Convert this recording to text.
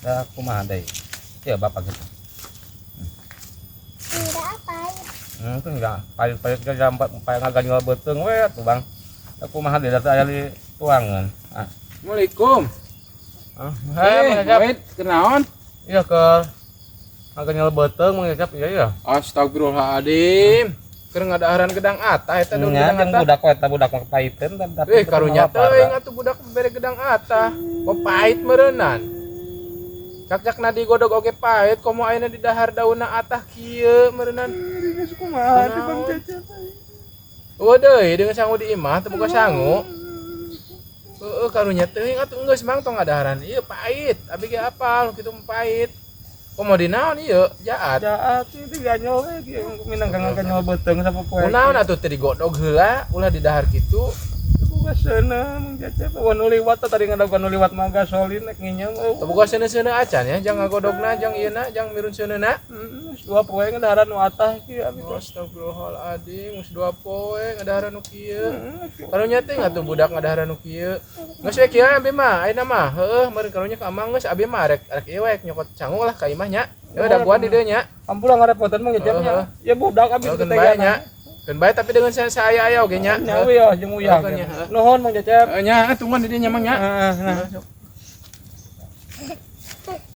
Da kumaha deui? Ya bapak gitu. Tidak apa. Itu enggak pahit-pahit ge jambat pahit ngaganyol beuteung we atuh, Bang. Da kumaha deui, da teu aya di tuangan. Ah. Assalamualaikum. Ah, Eh, Mang Cecep. wait, kenaon? Iya, ke ngaganyol beuteung, Mang Cecep, iya iya. Astagfirullahaladzim. Keur ngadaharan gedang atah eta, daun Nya gedang jeung atah. Budak we eta, budak mah kepaiteun. Tapi Eh, karunya teuing atuh budak bere gedang atah. Kok pahit meureunnan. Cak-cak digodog oge pahit, komo ayeuna di dahar daunna atah kieu meureunnan. Geus kumaha teh, Bang Kunaon? Cecep? Eueuh deui dengan sangu di imah teu boga sangu. Heeh, karunya teuing atuh, geus, Mang, tong ngadaharan. Ieu pahit, abi ge apal kitu mah pahit. Komo di naon ieu? Jaat. Jaat itu ganyol we kieu minang kang ngaganyol beuteung sapopoe. Kunaon atuh teu digodog heula, ulah di dahar kitu? Teu boga seuneu, Mang Cecep. Wan nu liwat teh, tadi ngadagoan nu liwat mah gasolin rek nginyeum. Teu boga seuneu-seuneu acan ya, jang ngagodogna, jang ieu na, jang mirun seuneuna. Heeh, 2 poe ngadaharan nu atah kieu abi teh. Astagfirullahaladzim, geus 2 poe ngadaharan nu kieu. Karunya teh atuh budak ngadaharan nu kieu. Geus we kieu abi mah, ayeuna mah. Heueuh, meureun karunya ka amang geus, abi mah rek rek ieu we nyokot sangu lah ka imah nya. Heueuh, dagoan di dieu nya. Ampura ngarepotan, Mang Cecep nya. Ya budak abi Heueuh, teh keun bae nya. Keun bae, tapi dengan saya saya aya oge nya. Nya uyah jeung uyah. Heueuh, nya, heueuh. Nuhun, Mang Cecep. Heueuh nya, tungguan di dieu nya, Mang, nya. Heeh, nah.